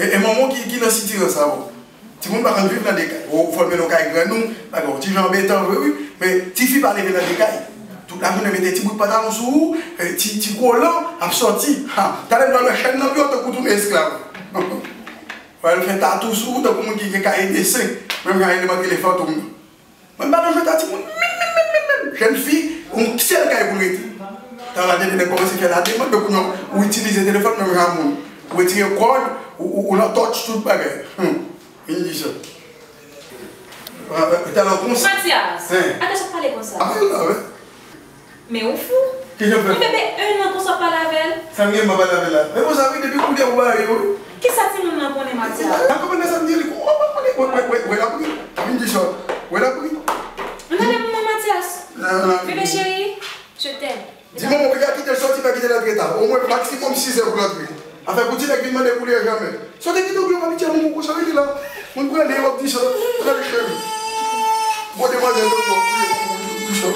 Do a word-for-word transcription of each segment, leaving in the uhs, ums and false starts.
E, e manman w ki, ki nan sitirans la, bon. Timoun pa konn viv nan de kay. Ou fò l mennen w kay grann ou, bagay yon ti jan anbetan vre, wi. Men tifi pa leve nan de kay. Tout lajounen mete ti bout pantalon sou ou, e, ti, ti kolan, ap sòti. Ha, talè m pral wè chèn nan pi w tankou tounen esklav. Pral fè tatou sou ou tankou moun ki gen kaye desen. Menm jan eleman ki rele fantom nan. Mwen m pa nan jwèt a timoun menm, menm, menm, menm, menm. Jèn fi, yon sèl kay pou l rete. Talè nèg kòmanse fè lademann, men kounye a, ou itilize telefòn menm jan moun. Ou retire kòd, ou, ou, ou nan touch tout bagay. Hum. Vin di sa. Talè konsa. Mathias, atè sa pale konsa. Apre la, wi. Men ou fou. Kijan fè? Yon bebe en an konsa w ap pale avè l. Sa m gen m ap pale avè l la? Men konsa wi, depi kounye a ou bare yo wi. Kisa timoun nan konnen Mathias? Sa konprann sa m di li kou, wè, wè, wè, wè, wè, wè l ap ri. Vin di sa. Wè l ap ri. Gade manman Mathias. Bebe cheri, je t'aime. Di manman w, piga kite l sòti, pa kite l antre ta. Omwen maksimòm sizè pou l antre. Afè pou ti nèg vin mande pou li a jamè. Sòti kite w byen w abitye a manman w konsa, rete la. Mwen pran li, w ap di sa. Gade cheri. Bon demwazèl yo, w ap di sa.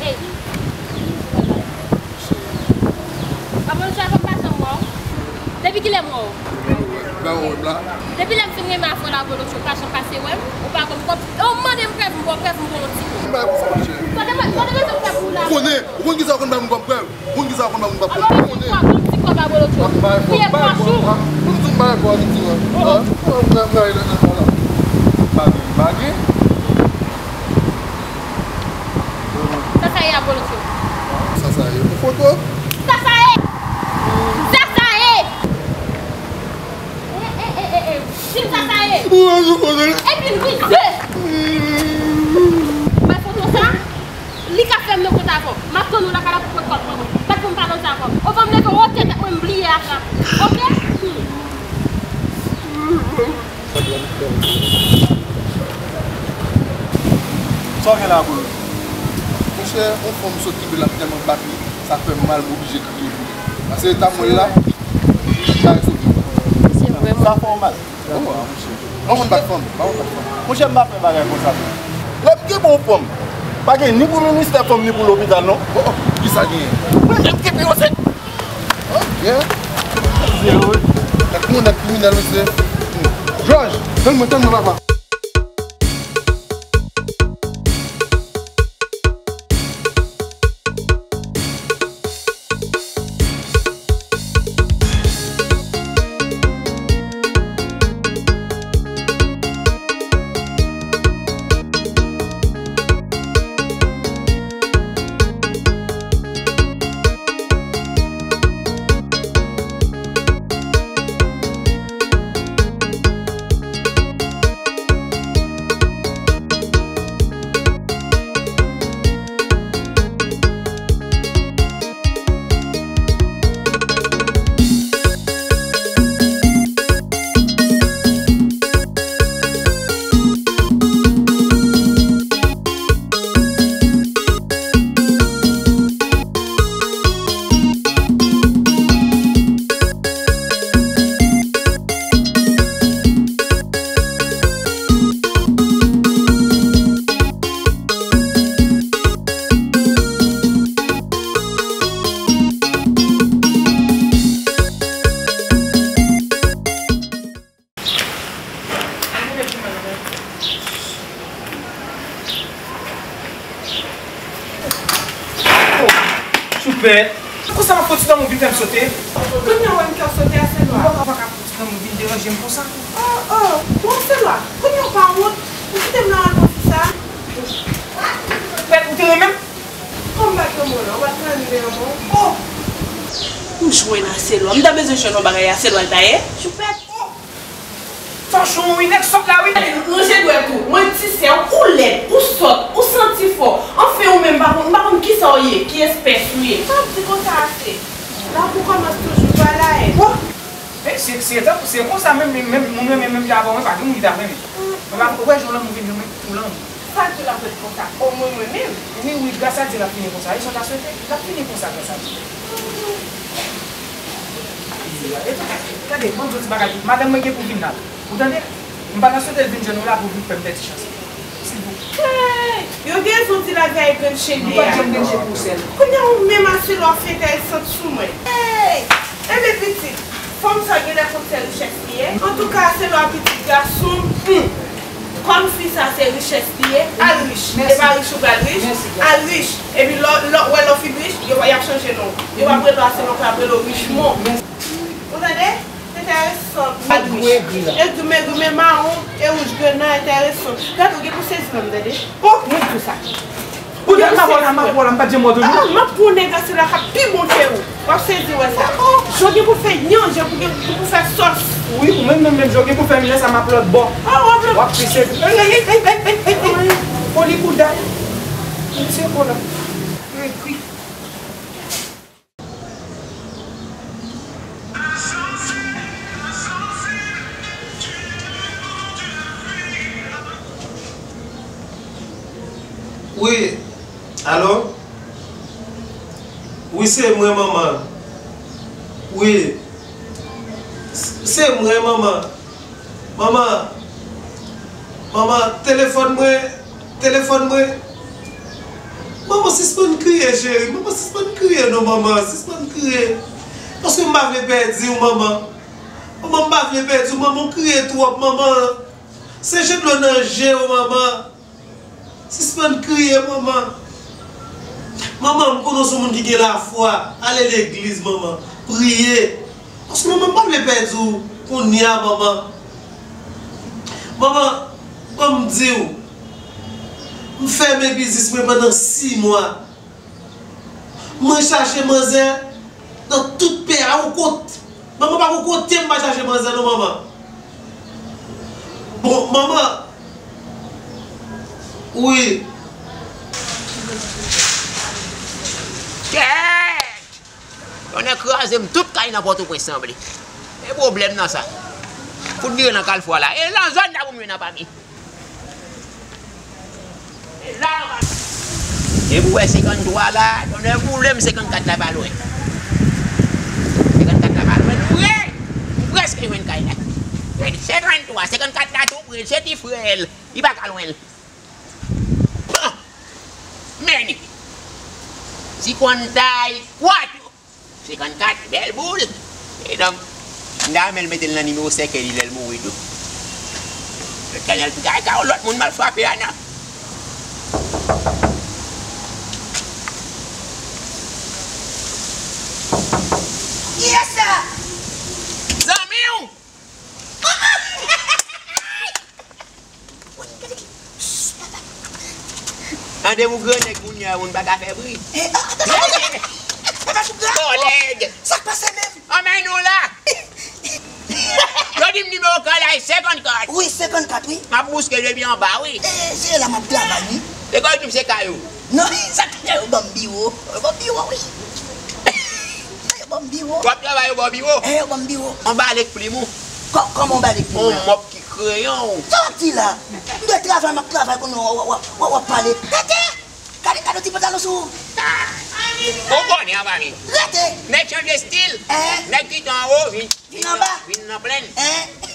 Ey. Papa, nou sa fè m pa janm wè w. Depi kilè m wè w? Ba wè w la. Depi lè m fin renmen avè w la, Abolotcho, ou pa janm pase wè m, ou pa konn kòb. E w mande m prèv, m ba w prèv, m ba w yon ti kou. M pa konn sa, monchè. Sa te mèt, sa te mèt fè m prèv pou w la. Ou konnen, ou konn kisa w konn ba m kòb prèv? Ou konn kisa w konn ba m kòb prèv? Ou konnen. Ou ti kòb, Abolotcho. Ou ye pòch ou. Ou di m ba kòb, ou di m. Oh, oh. Magi, magi. Sa sa ye, Abolotcho? Sa sa ye? Yon foto? Sa sa ye? Sa sa ye? E, e, e, e, e. Di m sa sa ye? Ou wè yon foto la? Epi l vize. Bay foto sa, li ka fè m nan kont avè w. M ap tann ou lakay la pou pran kòb mwen. Bat pou m pa nan sa avè w. Ou fè m leve wotè tèt mwen, m bliye ap la. Oke? Hmm. Sa w gen la, Apollo? Monchè, yon fanm sot kenbe l ap tèlman bat li, sa fè m mal, m oblije kriye pou li. Paske eta mwen la, li ka sove. Sa fè w mal. Oh, ah, monchè. Mwen konn bat fanm, mwen konn bat fanm. Monchè, m pa fè bagay konsa, non. Lè m gen bon fanm, pa gen ni pou ministè fanm, ni pou lopital, non. Oh, oh, kisa genyen? Mwen menm ki pi yo se. Ok. Nèg moun, nèg kriminèl, mesye. Jòj, tann mwen, tann mwen, papa. Choupè. Konsa w ap fè yon ti tanmou vin fè m sote? Kounye a w wè m fè w sote a, Selwa? Ou pa ka fè yon ti tanmou vin deranje m konsa? Oh, oh, bon, Selwa, kounye a w pa wont? Ou kite m nan rad mwen konsa? Mwen Aselwa, m ta bezwen jwenn yon bagay Aselwa l ta ye. Choupèt. Fòchon, wi, nèg sòt la, wi. Ranje dwèt ou. Mwen di sè w, ou lèd, ou sòt, ou santi fò. Anfen, ou menm, m pa konn, m pa konn kisa w ye, ki espès ou ye. Sa w ap di konsa a se. Lakou kòmanse toujou pa la e. Bon. Men, se, se, se konsa menm, menm, menm, moun renmen menm jan avè w, men pa gen moun ki ta renmen. Mwen pa, ou wè jan lanmou vin jwenn mwen, pou lanmou. Sa di l ap ret konsa, omwen mwen menm. Wi, wi, gras a Dye l ap fini konsa. E sa w ta swete? L ap fini konsa, gras a Dye. Epi, gade, ban m di w ti bagay tou. Madanm mwen gen pou vin la. Ou tande? M pa ta swete l vin jwenn ou la pou vin fè m pèdi chans. Silvouplè. Hey! Yo gen rezon di lavi a e grenn chen dèyè. Nou pa t janm grenn chen pou sèl. Kounye a ou menm Aselwa ap fè entèresan sou mwen. Hey! Enben pitit, fanm sa genlè konn se richès li ye. Antouka, Aselwa pitit gason m, hmm. Kòm fi sa se richès li ye, al rich. E pa rich ou pral rich, al rich. Epi lè w, lè w, wè lè w fin rich, yo, y ap chanje non. Yo p ap rele w Aselwa, yo ap rele w Richmond. Ou tande? Enteresan. Al rich. E goumen, goumen mawon, e wouj grenn nan enteresan. Gade, ou gen pou sezi nan m, tande. Oh, mwen di w sa. Ou di m ap wè la, m ap wè la, m pa t janm wè w toujou. Ah, m ap pran yon nèg Aselwa k ap pi bon ke ou. W ap sezi wè sa. Jan w gen pou fè nyan, jan w gen pou fè sòs. Wi, ou menm, menm, menm, jan w gen pou fè m lè sa m ap lòt bò. Ah, w ap lòt. W ap pi sezi. Ey, ey, ey. Foli bouda. Misye bon la. Ey, kwi. Wi, alo? Wi, se mwen, manman. Wi, s-, se mwen, manman. Manman, manman, telefòn mwen, telefòn mwen. Manman, sispann kriye, cheri. Manman, sispann kriye, non, manman. Sispann kriye. Paske m pa vle pèdi w, manman. Manman, m pa vle pèdi w, manman, w kriye twòp, manman. Se jen dlo nan je w, manman. Sispann kriye, manman. Manman, m konnen w se yon moun ki gen lafwa. Ale legliz, manman. Priye. Paske, manman, m pa vle pèdi w kounye a, manman. Manman, ban m di w, m fèmen biznis mwen pandan sis mwa. Mwen chache manzè nan tout peyi a, ou kot-, manman, pa gon kote m pa chache manzè non, manman. Bon, manman. Wi. Kèt! Tonnè kraze m, tout kay nan Pòtoprens sanble. E pwoblèm nan sa. Fout vire nan Kalfou a la. E nan zòn la pou m jwenn anpami. E pou wè senkanntwa la, tonnè boule m, senkannkat la pa lwen. Senkannkat la pa lwen, nou pre. Nou prèske jwenn kay la. Senkannntwa, senkannkat la tou pre, se ti frè l. Li pa ka lwen l. Bon. Men li. Ti konn tay, kwa tou. Senkannkat, bèl boul. E donk, m ta renmen l mete l nan nimewo sèkèy li lè l mouri tou. Letènèl, m ta ka yon lòt moun m al frape a non. Kiyès sa? Zanmi w! Tande pou grannèg kounye a, moun pa ka fè bri. Eh, ah, ah, ah, ah, ah, ah, ah, ah, ah, ah, kòlèg! Sa k pase menm? Anmèy nou la! Yo di m nimewo kay la e senkannkat. Wi, senkannkat, wi. M ap bouske depi anba, wi. Eh, se la m ap travay, wi. E kòman yo di m se kay ou? Non, sa k fè yo ban m biwo. Yo ban m biwo, wi. Yo ban m biwo. W ap travay, yo ban w biwo? Eh, yo ban m biwo. Yon balèk plim ou? Kò-, kòman yon balèk plim? Yon mòp ki kreyon ou? Sa w ap di la? M dwe travay, m ap travay kounye a, w ap, w ap, w ap, w ap pale. Rete! Gade, gade yon ti pantalon sou ou. Ou konnen anba mi. Rete! Nèg chanje estil. Eh? Nèg ki te anwo, vin, vin anba. Vin nan plèn. Eh?